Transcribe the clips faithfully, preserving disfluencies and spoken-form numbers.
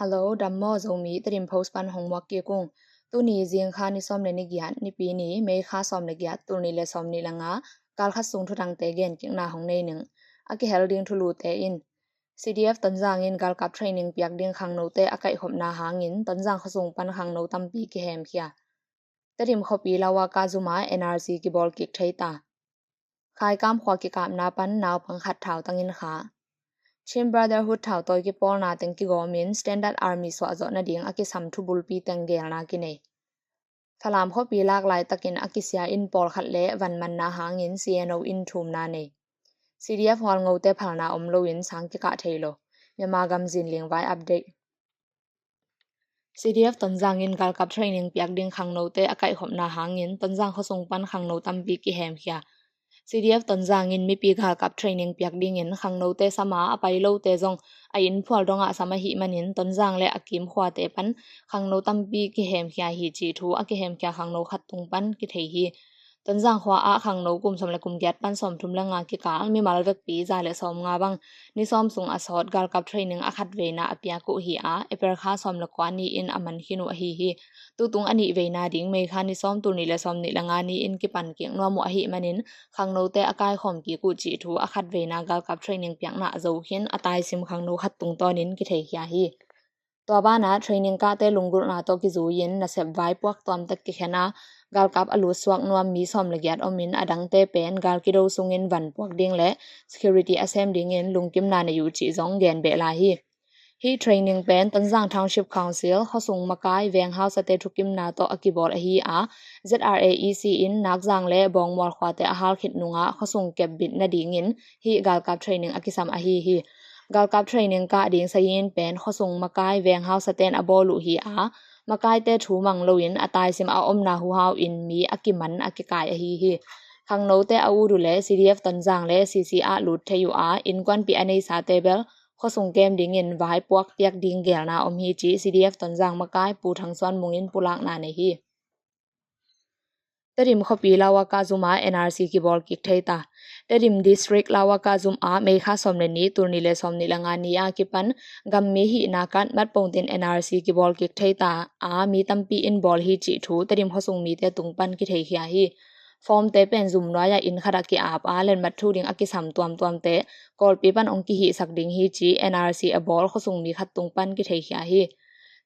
Hello, dam maw Zomi, Tedim Post pan hong muak kik ung. Tuni zingkha ni sawm le ni giat, Nipi ni, May kha sawm le giat, tul nih le sawm nih le nga, kal khat sung thutangte genkikna hong nei ning. A kihel ding thulute in, C D F Tonzang in galkap training piak ding khangnote a kaihkhopna hangin Tonzang khuasung pan khangno tampi kihemkhia. Tedim khuapi Lawaka zum ah N R C kibawl kik thei ta. Khaikam khua kikapna pan naupang khat thautang in kha. Chin Brotherhood thautawi kipawlna teng kigawmin Standard Army suahzawh nading a kisam thubulpi teng geelna kinei. Falam khuapi lak laitakin a kisia in pawlkhat le vanmanna hangin C N O in thumna nei. C D F hualngote phalna om loin sang kikah thei lo. Myanmar gam zinling vai update. C D F Tonzang in galkap training piak ding khangnote a kaihkhopna hangin Tonzang khuasung pan khangno tampi kihemkhia. C D F Tonzang in mipi galkap training piak dingin khangnote sama a pai lote zong a inn phual dongah sam ahih manin Tonzang le a kim khuate pan khangno tampi kihemkhia hi cih thu a kihemkhia khangno khat tung pan kithei hi. Tonzang khua ah khangno kum sawm le kum giat pan sawmthum le nga kikal mimal vekpi za le sawmnga bang ni sawm sung a sawt galkap training a khat veina a piak uh hi a, April kha sawm le kua ni-in a man khin uh ahi hi. Tutung a nih veina ding May kha ni sawm, tul nih le sawm nih le nga ni-in kipan kik nuam uh ahih manin khangnote a kaikhawm kik uh cih thu a khat veina galkap training piakna a zo khin a taisim khangno khat tungtawnin kitheikhia hi. Tua banah training kahte lunggulhna tawh kizui-in nasep vaipuak tuamtak kikhen a, galkap a lutsuak nuam mi sawm le giat omin a dangte pen gal kido sungin van puak ding le security a sem dingin lungkimna nei uh cih zong gen beh lai hi. Hih training pen Tonzang Township Council, khuasung makai, veng hausate thukimna tawh a kibawl ahi a, Z R A E C in Nakzang le Bawngmual khuate a halkhit nungah khuasung kepbit nadingin hih galkap training a kisam ahi hi. Galkap training kah ding sayin pen khuasung makai veng hausaten a bawl uh hi a, makaite thu mang loin a taisim a omna huhau in mi a kiman a kikai ahi hi. Khangnote a ut uh le C D F Tonzang le C C ah lut thei uh a, innkuanpih a neisate bel khuasung kem dingin vaipuak piak ding geelna om hi ci C D F Tonzang makai Pu Thang Suan Mung in pulakna nei hi. Tedim khuapi Lawaka zum ah N R C kibawl kik thei ta. Tedim District Lawaka zum ah May kha sawm le nih, tul nih le sawm nih le nga ni a kipan gammi hihna kat matpongtin N R C kibawl kik thei ta a, mi tampi in bawl hi cih thu Tedim khuasung mite tung pan kitheikhia hi. Fawmte pen zum nuai-ah inn khatah ki-ap a, letmat thu ding a kisam tuamtuamte Kawlpi pan hong kihihsak ding hi ci N R C a bawl khuasung mi khat tung pan kitheikhia hi.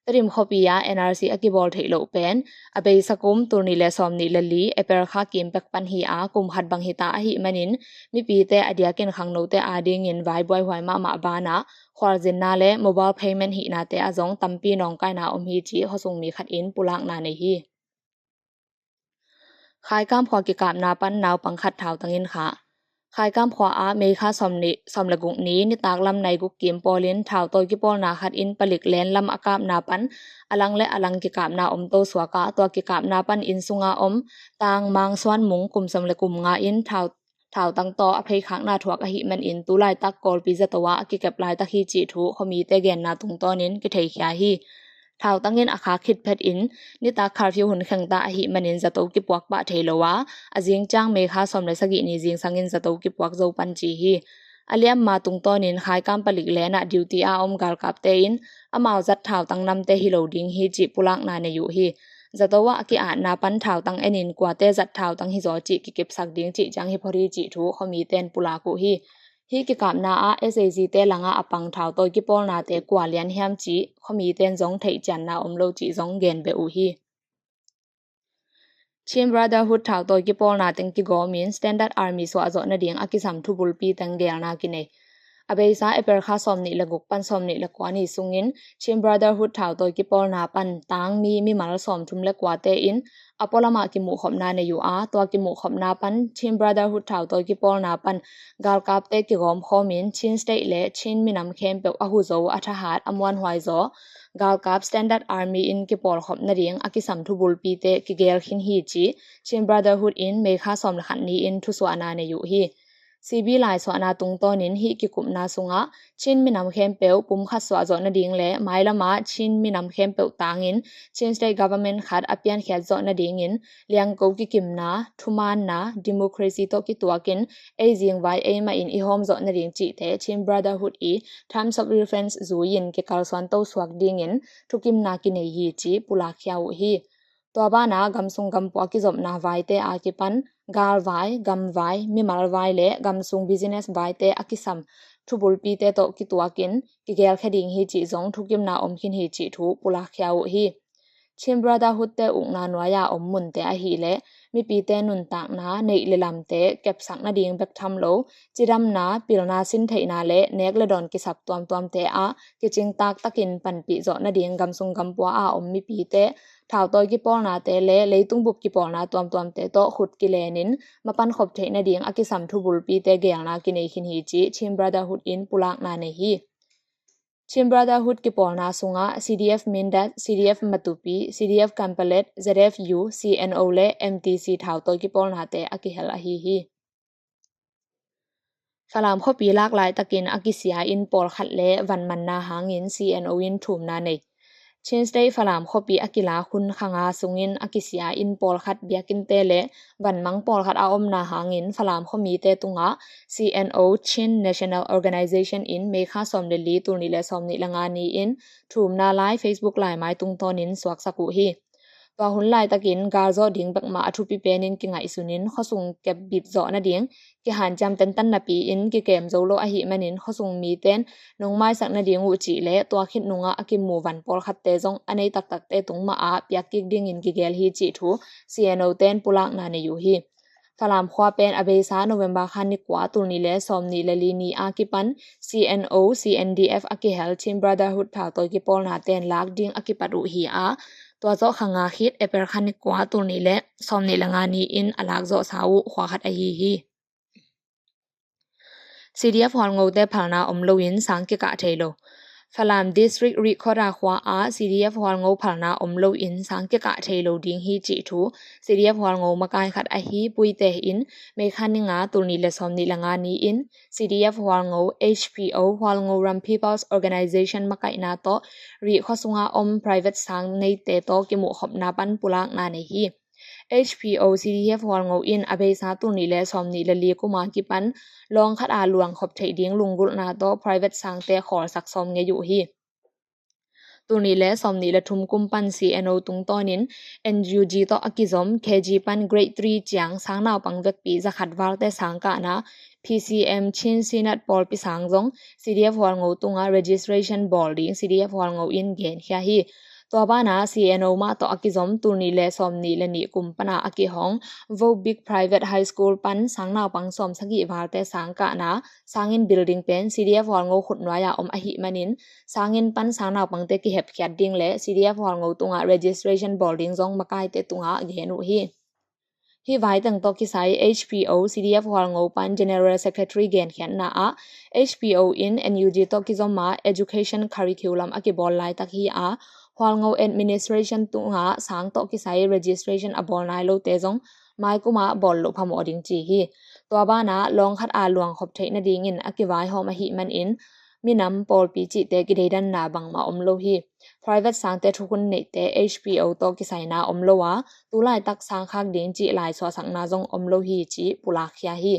Tedim khuapi ah N R C a kibawl theih loh pen a beisa kum, tul nih le sawm nih le li, April kha kim pek pan hi a, kum khat bang hita ahih manin mipite a diakin khangnote adingin vaibuaihuai mahmah banah khualzinna le mobile payment hihnate ah zong tampi nawngkaina om hi ci khuasung mi khat in pulakna nei hi. Khaikam khua kikapna pan naupang khat thautang in kha. Khaikam khua ah May kha sawm nih, sawm le guk ni nitak lam nai guk kim pawlin thautawi kipawlna khat in palik len lam a kapna pan a lang le a lang kikapna om to suak ah, tua kikapna pan inn sunga om Tang Mang Suan Mung kum sawm le kum nga in thau thautang tawh a pheikhakna thuak ahih manin tu laitak Kawlpi zato ah a kikep laitak hi cih thu khuamite genna tungtawnin kitheikhia hi. Thautang in a khak khit phetin nitak curfew hun khengta ahih manin zato kipuak pah thei lo a, a zingciang May kha sawm le sagih ni zingsangin zato kipuak zo pan ci hi. A liamma tungtawnin Khaikam palik lenah duty a om galkapte in amau zat thautang namte hi lo ding hi cih pulakna nei uh hi. Zato ah a ki-atna pan thautang enin kuate zat thautang hizaw cih kikipsak ding cih ciang hi phot hi cih thu khuamite in pulak uh hi. Hih kikapna ah S A C te langah a pang thautawi kipawlnate kua lian hiam cih khuamite in zong theihcianna om lo cih zong gen beh uh hi. Chin Brotherhood thautawi kipawlna teng kigawmin Standard Army suahzawh nading a kisam thubulpi teng geelna kinei. A beisa April kha sawm nih le guk pan sawm nih le kua ni sungin Chin Brotherhood thautawi kipawlna pan tangmi mimal sawmthum le kuate in a pualamah kimuhkhopna nei uh a, tua kimuhkhopna pan Chin Brotherhood thautawi kipawlna pan galkapte kigawmkhawmin Chin State le Chin minam khempeuh a huzo, a thahat, a muanhuai zaw galkap Standard Army in kipawlkhop nading a kisam thubulpite kigeel khin hi ci Chin Brotherhood in May kha sawm le khat ni-in thusuahna nei uh hi. C B laisuahna tungtawnin hih kikupna sungah Chin minam khempeuh pumkhat suah zawh nading le mailamah Chin minam khempeuh tangin Chin State Government khat a piankhiat zawh nadingin liangko kikimna, thumaanna, democracy tawh kituakin ei zingvai eimah in i hawm zawh nading cihte Chin Brotherhood i Terms of Reference zui-in kikalsuan tosuak dingin thukimna kinei hi ci pulakkhia uh hi. Tua banah gamsung gampua kizopna vaite a kipan galvai, gamvai, mimalvai le gamsung business vaite a kisam thubulpite tawh kituakin kigelkhia ding hi cih zong thukimna om khin hi cih thu pulakkhia uh hi. Chin Brotherhood te ukna nuai-a om munte ahih leh mipite nuntakna, neih le lamte kepsak nading bek tham lo, cidamna, pilna sin theihna le nek le dawn kisap tuamtuamte ah kicingtak takin panpih zawh nading gamsung gampua a om mipite thautawi kipawlnate le leitung bup kipawlna tuamtuamte tawh khut kilenin mapan khop theih nading a kisam thubulpite gelna kinei khin hi ci Chin Brotherhood in pulakna nei hi. Chin Brotherhood kipawlna sungah C D F Mindat, C D F Matupi, C D F Kanpetlet, Z F U, C N O le M T C thautawi kipawlnate a kihel ahi hi. Falam khuapi lak laitakin a kisia inn pawlkhat le van manna hangin C N O in thumna nei. Chin State Falam khuapi a kilak hun kha nga sungin a kisia inn pawlkhat, biakinnte le vanmang pawlkhat a omna hangin Falam khuamite tungah C N O, Chin National Organization in May kha sawm le li, tul nih le sawm nih le nga ni-in thumna lai Facebook laimai tungtawnin suaksak uh hi. Tua hun laitakin galzawh ding bek mah a thupi penin kingaihsunin khuasung kepbip zawh nading kihanciam tentan napi-in kikem zo lo ahih manin khuasung miten nong maisak nading uh cih le tua khit nungah a kimu van pawlkhatte zong a nei taktakte tung mah ah piak kik dingin kigel hi cih thu C N O ten pulakna nei uh hi. Falam khua pen a beisa November kha ni kua, tul nih le sawm nih le li ni a kipan C N O, C N D F a kihel Chin Brotherhood thautawi kipawlna ten lak ding a kipat uh hi a, tua zawh kha nga khit April kha ni kua, tul nih le sawm nih le nga ni-in a lak zawhsa uh khua khat ahi hi. C D F hualngote phalna om loin sang kikah thei lo. Falam District Rihkhawda khua ah C D F hualngo phalna om loin sang kikah thei lo ding hi cih thu C D F hualngo makai khat ahi Puite in May kha ni nga, tul nih le sawm nih le nga ni-in C D F hualngo, H P O, Hualngoram People's Organization makaihna tawh Rihkhaw sunga om private sang neite tawh kimuhkhopna pan pulakna nei hi. H P O C D F hualngo in a beisa tul nih le sawm nih le li kuma kipan lawng khat a luang khop theih ding lunggulhna tawh private sangte khawlsak sawm ngei uh hi. Tul nih le sawm nih le thum kum pan C N O tungtawnin N U G tawh a kizom K G pan grade three ciang sang naupang vekpi zakhat valte sang kahna P C M Chin Synod pawlpi sang zong C D F hualngo tungah registration bawl ding C D F hualngo in genkhia hi. Tua banah C N O mah tawh a kizom tul nih le sawm nih le nih kum pana a kihong Vobik Private High School pan sang naupang sawm sagih valte sang kahna sangin building pen C D F hualngo khutnuai-a om ahih manin sangin pan sang naupangte kihepkhiat ding le C D F hualngo tungah registration bawl ding zong makaite tungah gen uh hi. Hih vaiteng tawh kisai H P O C D F hualngo pan General Secretary genkhiatna ah H P O in N U G tawh kizom a education curriculum a kibawl laitak hi a, hualngo administration tungah sang tawh kisai registration a bawl nai lote zong maikumah bawl loh phamawh ding ci hi. Tua banah lawng khat a luang khop theih nadingin a kivaihawm ahih manin minam pawlpi cihte kideidanna bangmah om lo hi. Private sangte thukhun neihte H P O tawh kisaina om lo a, tulaitak sang khak ding cih lai suahsakna zong om lo hi cih pulakkhia hi.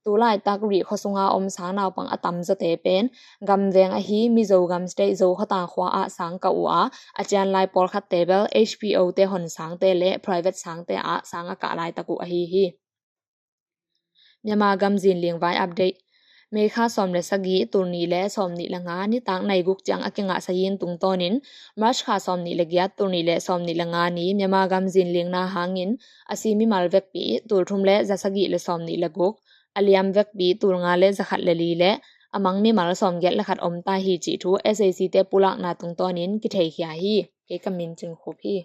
Tulaitak Rihkhaw sunga om sang naupang a tamzawte pen gamveng ahi Mizo gam state Zo khuata khua ah sang kah uh a, a cianlai pawlkhatte bel H P O te hon sangte le private sangte ah sang a kah laitak uh ahi hi. Myanmar gam zinling vai update. May kha sawm le sagih, tul nih le sawm nih le nga nitak nai guk ciang a kingah sayin tungtawnin March kha sawm nih le giat, tul nih le sawm nih le nga ni Myanmar gam zinlingna hangin a si mimal vekpi tul thum le za sagih le sawm nih le guk, a liam vekpi tul nga le za khat le li le a mang mimal sawm giat le khat om ta hi cih thu S A C te pulakna tungtawnin kitheikhia hi. Kei ka min Cing Khup hi.